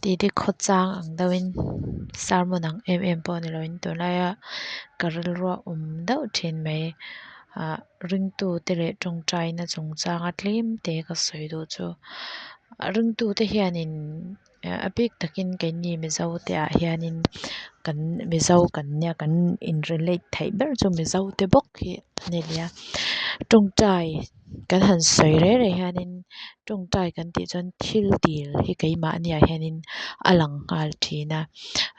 Titi khawchang ang deuhin sermon ang em em pawh ni loin tunlaia ka rilrua awm deuh thin mai ah ringtute leh tawngtaina chungchanga tlem te ka sawi duh chu ringtute hianin a bik takin keini mizo te ah hianin kan mizo kan nia kan in relate theih ber chu mizo te bawk hi a ni leh a tawngtai kan han sawi rei rei hianin tawngtai kan tih chuan thil dil hi keimahni ah hianin a lang nghal thin a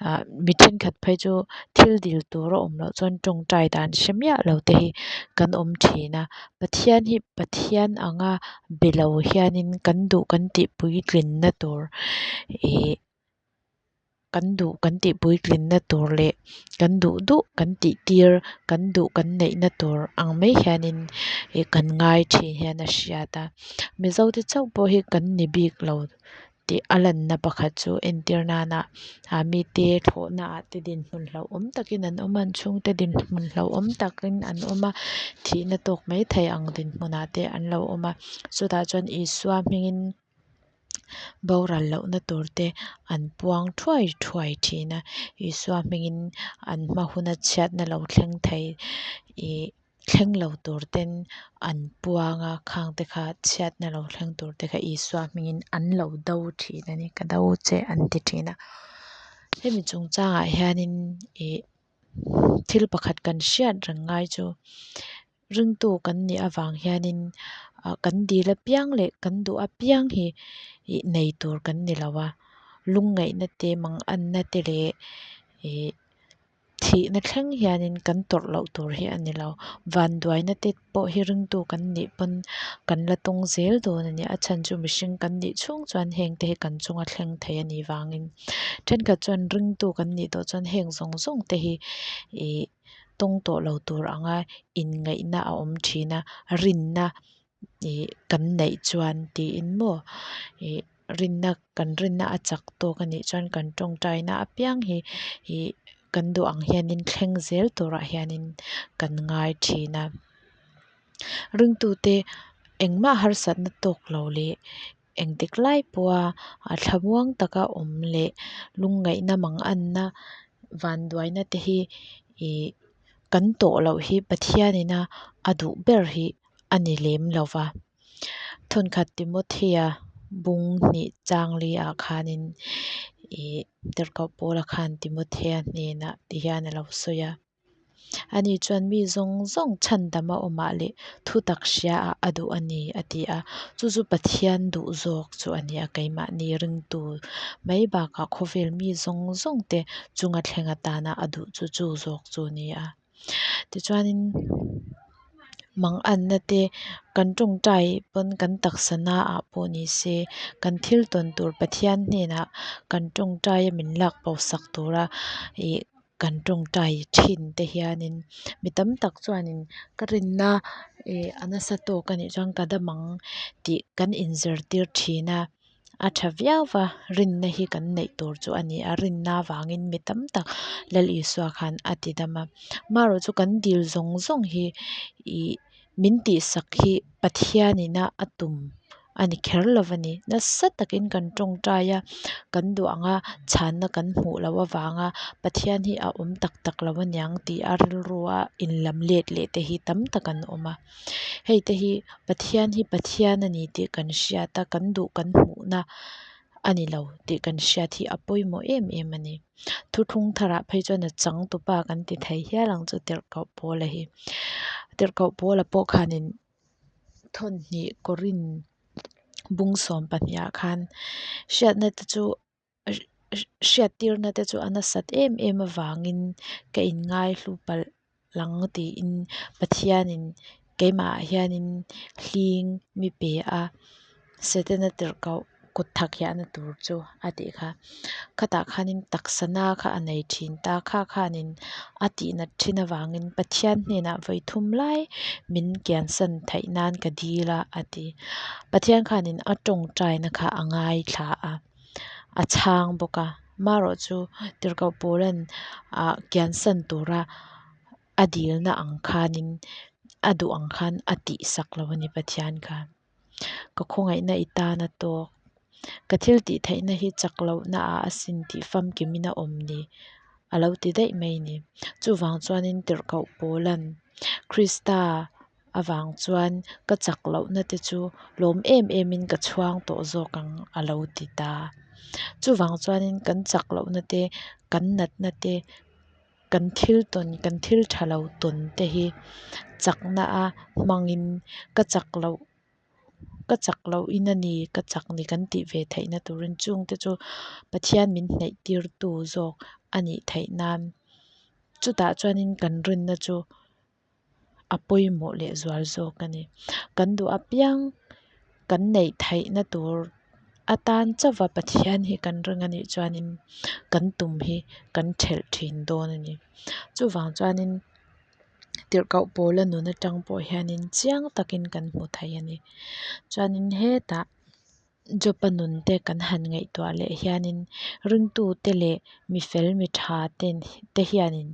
ah mi thenkhat phei chu thil dil tur a awm loh chuan tawngtai dan hre miah lo te hi kan awm thin a Pathian hi Pathian anga be lo hianin kan duh kan tih puitlinna tur ihh kan duh kan tih puitlinna tur leh kan duh duh kan tih tir kan duh kan neihna tur ang mai hianin ih kan ngai thin hian a hriat a mizo te chauh pawh hi kan ni bik lo tih a lanna pakhat chu entir nana ah mite thlawhna ah te dinhmun hlauhawm takin an awm a an chhungte dinhmun hlauhawm takin an awm a thihna tawk maithei ang dinhmun ah te an lo awm a chutah chuan Isua hmingin boral lohna tur te an puang thuai thuai thin a Isua hmingin an hma huna chhiatna lo thleng thei ih thleng lo tur ten an puang a khang te kha chhiatna lo thleng tur te kha Isua hmingin an lo do thin a ni ka do che an ti thin a hemi chungchangah hianin ih thil pakhat kan hriat reng ngai chu ringtu kan nih avang hianin ah kan dil apiang leh kan duh apiang hi ih nei tur kan ni lo a lungngaihna te manganna te leh ih thihna thleng hianin kan tawrh loh tur hi a ni lo vanduaina te pawh hi ringtu kan nih pawn kan la tawng zel dawn a ni a chhan chu mihring kan nih chhung chuan heng te hi kan chunga thleng thei a nih vangin thenkhat chuan ringtu kan nih tawh chuan heng zawng zawng te hi ih tawng tawh lo tur anga inngaihna a awm thin a rinna ih kan neih chuan tiin maw ih rinna kan rinna a chak tawk a nih chuan kan tawngtaina apiang hi ih kan duh ang hianin thleng zel turah hianin kan ngai thin a ringtute engmah harsatna tawk lo leh engtik lai pawha a thlamuang taka awm leh lungngaihna manganna vanduaina te hi ih kan tawh loh hi Pathianin a a duh ber hi a ni lem lova thawnkhat Timothea bung hnih chang li ah khanin ih tirhkoh Paula khan Timothea hnenah ti hian a lo sawi a ani chuan mi zawng zawng chhandam a awmah leh thutak hria ah a duh a ni a ti a chu chu Pathian duh zawk chu a ni a keimahni ringtu mai bakah khawvel mi zawng zawng te chunga thleng atana a duh chu chu zawk chu a ni a tichuanin manganna te kan tawngtai pawn kan taksa naah pawh ni se kan thil tawn tur Pathian hnenah kan tawngtai a min lak bo sak tura ih kan tawngtai thin te hianin mi tam tak chuanin ka rinna ih a nasa tawk a nih chuan ka dam ang tih kan inzirtir thin a a tha viau va rinna hi kan neih tur chu a ni a rinna vangin mi tam tak Lal Isua khan a ti dam a marawh chu kan dil zawng zawng hi ih min tihsak hi Pathianin a a tum a ni kher lo a ni nasa takin kan tawngtai a kan duh ang a chhanna kan hmuh loh avanga Pathian hi a awm tak tak lo aniang tih a rilrua inlam let leh te hi tam tak an awm a hei te hi Pathian hi Pathian a ni tih kan hriat a kan duh kan hmuhna a ni lo tih kan hriat hi a pawimawh em em a ni thuthlung tharah phei chuan a changtupa kan ti thei hial ang chu tirhkoh Paula hi tirhkoh Paula pawh khanin thawnhnih Korin bung sawm pahnih ah khan hriatna te chu hriattirna te chu a nasat em em avangin ka inngai hlu palh lang tiin Pathianin keimah ah hianin hling mi pe a Setana tirhkoh kut thak hiahna tur chu a tih kha khatah khanin taksa na kha a nei thin ta kha khanin a tihnat thin avangin Pathian hnenah vawi thum lai min kiansan theih nan ka dil a a ti Pathian khanin a tawngtaina kha a ngaithla a a chhang bawk a marawh chu tirhkoh Paula'n ah kiansan tura a dilna ang khanin a duh ang khan a tihsak lo a ni Pathian khan ka khawngaihna i tan a tawk. Ka thil tih theihna hi chak lohna ah asin tih famkimin a awm ni, a lo ti daih mai ni. Chuvang chuanin Tirhkoh Paula'n Krista avang chuan ka chak lohna te chu lawm em emin ka chhuang tawh zawk ang a lo ti ta. Chuvang chuanin kan chak lohna te, kan natna te, kan thil tawn, kan thil tha lo tawn te hi chakna a hmangin ka chak loh ka chak loh in a ni, ka chak ni kan tih ve theihna turin chungte chu Pathian min hnaih tirtu zawk a nih theih nan chutah chuanin kan rinna chu a pawimawh leh zual zawk a ni. Kan duh apiang kan neih theihna tur atan chauhva Pathian hi kan ring a nih chuanin kan tum hi kan thelh thin dawn a ni. Chuvang chuanin Tirhkoh Paula nun atang pawh hianin chiang takin kan hmu thei a ni. Chuanin hetah Jopa nun te kan han ngaihtuah leh hianin ringtute leh mi fel mi tha te te hianin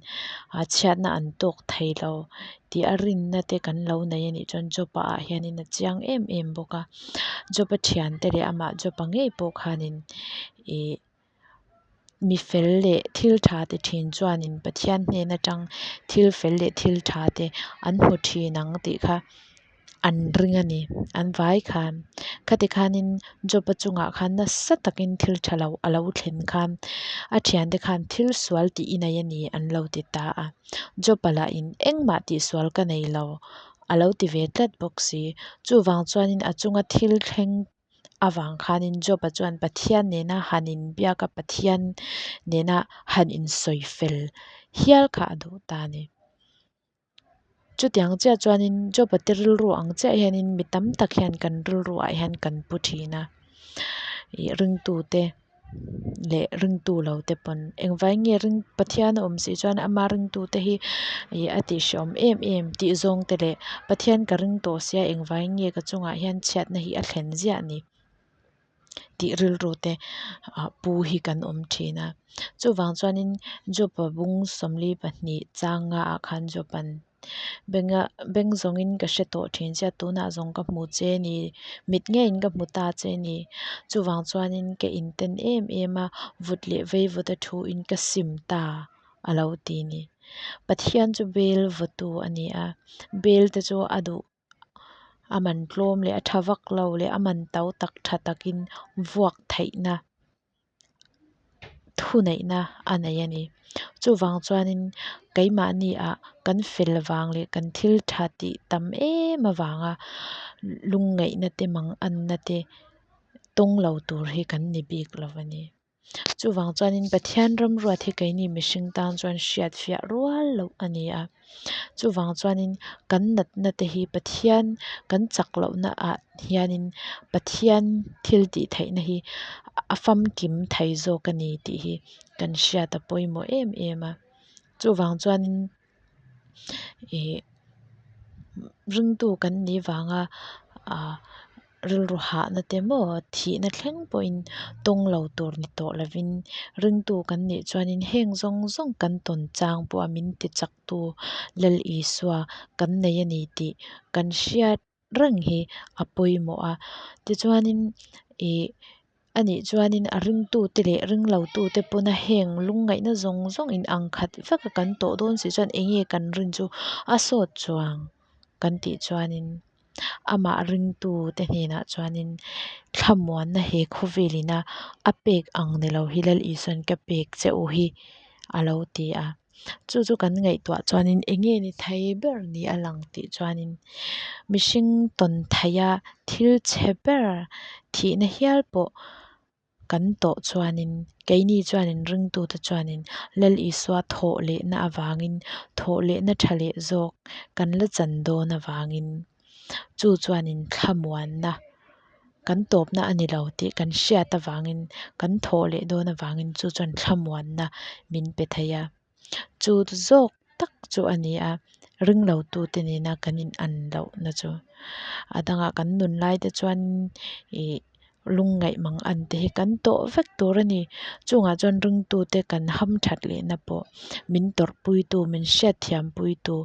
chhiatna an tawk thei lo tih a rinna te kan lo nei a nih chuan Jopa ah hianin a chiang em em bawk a. Jopa thiante leh amah Jopa ngei pawh khanin ih mi fel leh thil tha ti thin chuanin Pathian hnen atang thil fel leh thil tha te an hmu thin ang tih kha an ring a ni, an vai khan. Khati khanin Job-a chungah khan nasa takin thil tha lo a lo thlen khan a thiante khan thil sual tih i nei a ni an lo ti ta a. Job-a lahin engmah tihsual ka nei lo a lo ti ve tlat bawk si. Chuvang chuanin a chunga thil thleng avang khanin Job-a chuan Pathian nena han inbiak a, Pathian nena han insawifel hial kha a duh ta a ni. Chutiang chiah chuanin Job-a te rilru ang chiah hianin mi tam tak hian kan rilru ah hian kan pu thin a, ih ringtute leh ringtu lo te pawn engvai nge ring Pathian a awm si chuan ama ringtute hi ih a tihhrehawm em em tih zawng te leh Pathian ka ring tawh sia engvai nge ka chungah hian chhiatna hi a thlen ziah ni. Tih rilru te pu hi kan awm thin a. Chuvang chuanin Job-a bung 42 chang nga ah khan Job-a'n benga beng zawngin ka hre tawh thin che a, tunah zawng ka hmu che ni, mit ngeiin ka hmu ta che ni. Chuvang chuanin ka inten em em a, vut leh veivut a thuin ka sim ta a lo ti ni. Pathian chu bel vawtu a ni a, bel te chu a duh A man tlawm leh a tha vak lo leh a man to tak tha takin vuak theihna thuneihna a nei a ni. Chuvang chuanin keimahni ah kan fel vang leh kan thil tha tih tam em avanga lungngaihna te manganna te tawng lo tur hi kan ni bik lo a ni. Chuvang chuanin Pathian ramruat hi keini mihring tan chuan hriat fiah rual loh a ni a. Chuvang chuanin kan natna te hi Pathian kan chak lohna ah hianin Pathian thil tih theihna hi a famkim thei zawk a ni tih hi kan hriat a pawimawh em em a. Chuvang chuanin ih ringtu kan nih vanga ah rilru hahna te maw thihna thleng pawhin tawng lo tur ni tawh lovin ringtu kan nih chuanin heng zawng zawng kan tawn chang pawha min ti chaktu Lal Isua kan nei a ni tih kan hriat reng hi a pawimawh a. Tichuanin ih anih chuanin a ringtute leh ringlotute pawna heng lungngaihna zawng zawng in ang khat veka kan tawh dawn si chuan eng nge kan rin chu a sawt chuang kan tih chuanin amah ringtute hnenah chuanin thlamuanna he khawvel ina a pek ang ni lo hi Lal Isua'n ka pek che u hi a lo ti a. Chu chu kan ngaihtuah chuanin eng nge ni thei ber ni a lang tih chuanin mihring tawn theia thil chhe ber thihna hial pawh kan tawh chuanin keini chuanin ringtute chuanin Lal Isua thawh lehna avangin thawh lehna tha leh zawk kan la chan dawn avangin chu chuanin thlamuanna kan tawpna a ni lo tih kan hriat avangin kan thawh leh dawn avangin chu chuan thlamuanna min pe thei a. Chu zawk tak chu a ni a, ringlotute nena kan in an lohna chu. A dangah kan nun lai te chuan ih. Lungngaih mang an te hi kan tawh vek tur a ni. Chungah chuan ringtute kan ham that lehna pawh min tawrhpuitu, min hriatthiampuitu,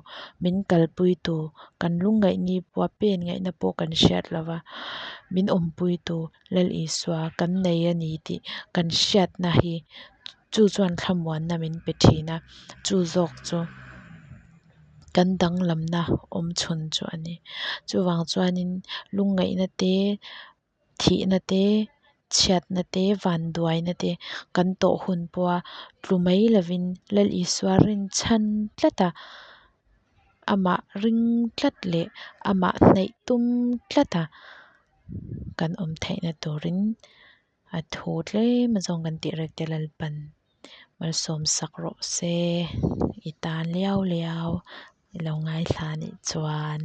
min kalpuitu, kan lungngaih ni pawha pen ngaihna pawh kan hriat lova min awmpuitu Lal Isua kan nei a ni tih kan hriatna hi chu chuan thlamuanna min pe thin a, chu zawk chu kan danglamna awm chhun chu a ni. Chuvang chuanin lungngaihna te, thihna te, chhiatna te, vanduaina te kan tawh hun pawha tlu mai lovin Lal Isua rinchhan tlat a, amah ring tlat leh amah hnaih tum tlat a kan awm theihna turin a thu tlem azawng kan tih rek te Lalpan malsawm sak rawh se. I tan liau liau i lo ngaithla nih chuan.